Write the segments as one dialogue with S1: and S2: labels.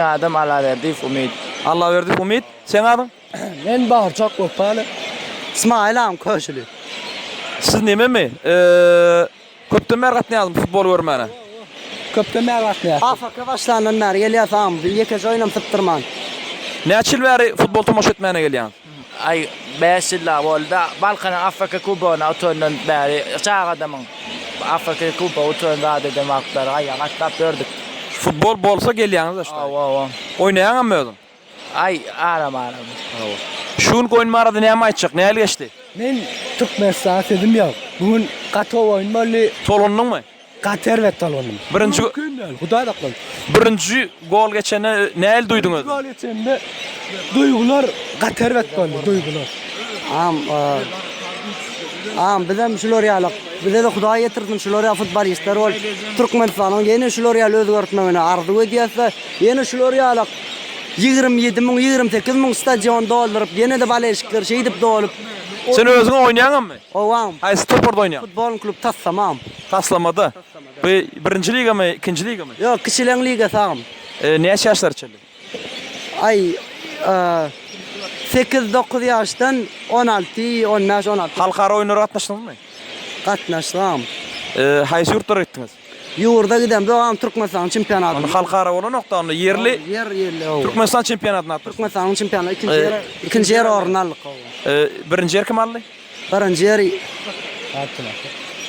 S1: Adym Allaberdiýew Umyt.
S2: Allaberdiýew Umyt. Seň adyň?
S3: Men Barçak Wepaly.
S4: Ismail agam Köşüli.
S2: Siz nememi? Köpden bäri gatnaýaňyzmy futbol görmäne?
S3: Köpden bäri gatnaýas.
S4: AFK başlandan bäri gelýäs agam. Ýekeje oýnam sypdyrman.
S2: Näçe ýyl bäri futbol tomaşa etmäne gelýäňiz?
S1: Aý, bäş ýyl-a boldy. Balkanyň AFK kubogyny utandan bäri çagadamyň AFK kubogy utan zat eden wagtlary aýak atlap ýördük.
S2: Futbol bolsa gelýäňiz-ä şu taýda.
S1: Hawa, hawa.
S2: Oýnaýaňam özüň?
S1: Aý, aram-aram.
S2: Hawa. Şu günki oýun barada näme aýtjak? Nähili geçdi?
S3: Men Türkmenistana sözüm ýok. Bu gün gaty gowy oýun boldy.
S2: Tolgundyňmy?
S3: Gaty erbet tolgundym.
S2: Birinji
S3: Mümkin däl, Hudaý saklasyn.
S2: Birinji gol geçende nähili duýduň özüňi?
S3: Gol geçende duýgular gaty erbet boldy, duýgular.
S4: Agam, agam bizem şular ýaly, bize-de Hudaý ýetirsin şular ýaly futbolistler bolup, Türkmenistanyň ýene şular ýaly özgertmegini arzuw edýäs-de, ýene şular ýaly 27 müň, 28 müň stadion dolduryp, ýene-de bolelşikler şeýdip dolup.
S2: Sen özüň oýnaýaňammy?
S4: Hawa agam.
S2: Haýsy toparda oýnaýaň?
S4: Futbol klub Taslama agam.
S2: Taslamada. Bu birinji ligamy, ikinji ligamy?
S4: Ýok, kiçileň ligasy agam.
S2: Näçe ýaşlara çenli?
S4: Aý, sekiz, dokuz ýaşdan 16, 15, 16.
S2: Halkara oýunlara gatnaşdyňyzmy?
S4: Gatnaşdyk agam.
S2: Haýsy ýurtlara gitdiňiz?
S4: Ýurda gidemzok agam, Türkmenistanyň çempionatyna.
S2: Onda halkara bolanok-da, onda ýerli.
S4: Ýer, ýerli, hawa.
S2: Türkmenistan çempionatyna gatnaşdyňyz.
S4: Türkmenistanyň çempionaty, ikinji ýer, ikinji ýer ornuny aldyk, hawa.
S2: Birinji ýer kim aldy?
S4: Birinji ýeri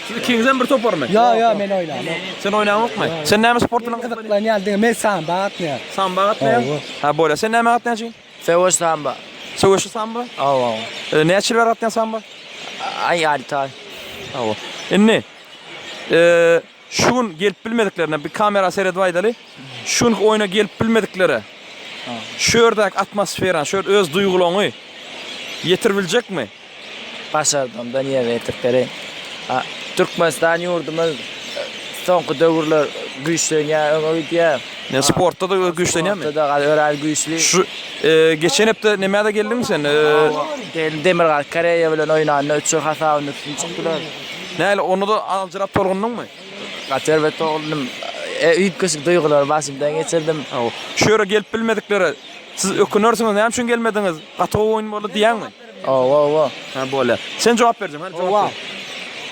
S2: Siz ikiňizem bir toparmy?
S3: Ýok, ýok, men oýnamok.
S2: Sen oýnaňokmy? Sen näme sport bilen gyzyklanýaň?
S3: Gyzyklanýan diňe men samba gatnaýan.
S2: Samba gatnaýaň? Ha, bolýar. Sen näme gatnaýaň jigim?
S1: Söweş samba.
S2: Söweşli samba?
S1: Hawa.
S2: Näçe ýyl bäri gatnaýaň samba?
S1: Aý, alty aý.
S2: Hawa. Indi, Şu gün gelip bilmediklerine bir kamera seredip aýdaly. Şu günki oýna gelip bilmediklere şu ýerdäki atmosferany, şu ýerde öz duýgularyňy ýetirip biljekmi?
S1: Başardygymdan ýerine ýetirip bereýin. Türkmenistan ýurdumyz soňky döwürler güýçlenýär, öňe gidýär.
S2: Ýa sportda-da güýçlenýärmi?
S1: Sportda-da örän güýçli.
S2: Şu geçen hepde nämä-de geldiňmi sen?
S1: Geldim, Demirgazyk Koreýa bilen oýnanda üç bir hasabynda üstün çykdylar.
S2: Näle, onda-da aljyrap tolgundyňmy?
S1: Gaty erbet tolgundym. Üýtgeşik duýgulary başymdan geçirdim.
S2: Şu ýere gelip bilmediklere, siz ökünersiňiz, näme üçin gelmediňiz, gaty gowy oýun boldy diýýäňmi?
S1: Hawa, hawa.
S2: Hä, bolýar. Sen jogap berjekmi? Hany jogap ber.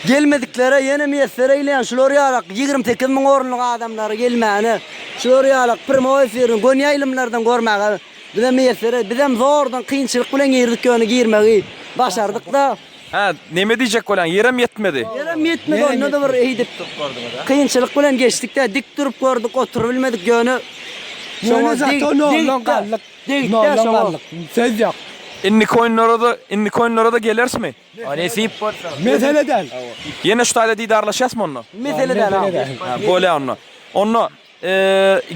S4: Gelmediklere ýene miýesser eýleýän şular ýalak 28 müň orunlyk adamlary gelmäne, şular ýalak primoý efirini göni ýaýlymlardan görmäge bize miýesser, bizem zordan kynçylyk bilen girdik ýöne girmegi başardyk-da.
S2: Hä, neme diýjek bolýaň, ýerem ýetmedi.
S4: Ýerem ýetmedi, onda-da bir eýdip, kynçylyk bilen geçdik-dä, dik durup gördük, oturybilmedik, ýöne
S3: Ýöne zato noldan galdyk, noldan galdyk, söz ýok.
S2: Indiki oýunlara-da, indiki oýunlara-da gelerismi?
S1: Nesip bolsa.
S3: Mesele däl.
S2: Ýene şu taýda didarlaşýasmy onda?
S4: Mesele däl, agam.
S2: Hä, bolýa onda. Onda,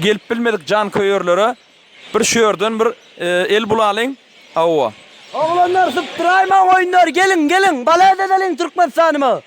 S2: gelip bilmedik janköýerlere Bir şu ýerden bir el bulalyň. Hawa.
S4: Oglanlar sypdyraýmaň oýunlary geliň geliň balet edeliň Türkmenistanyma.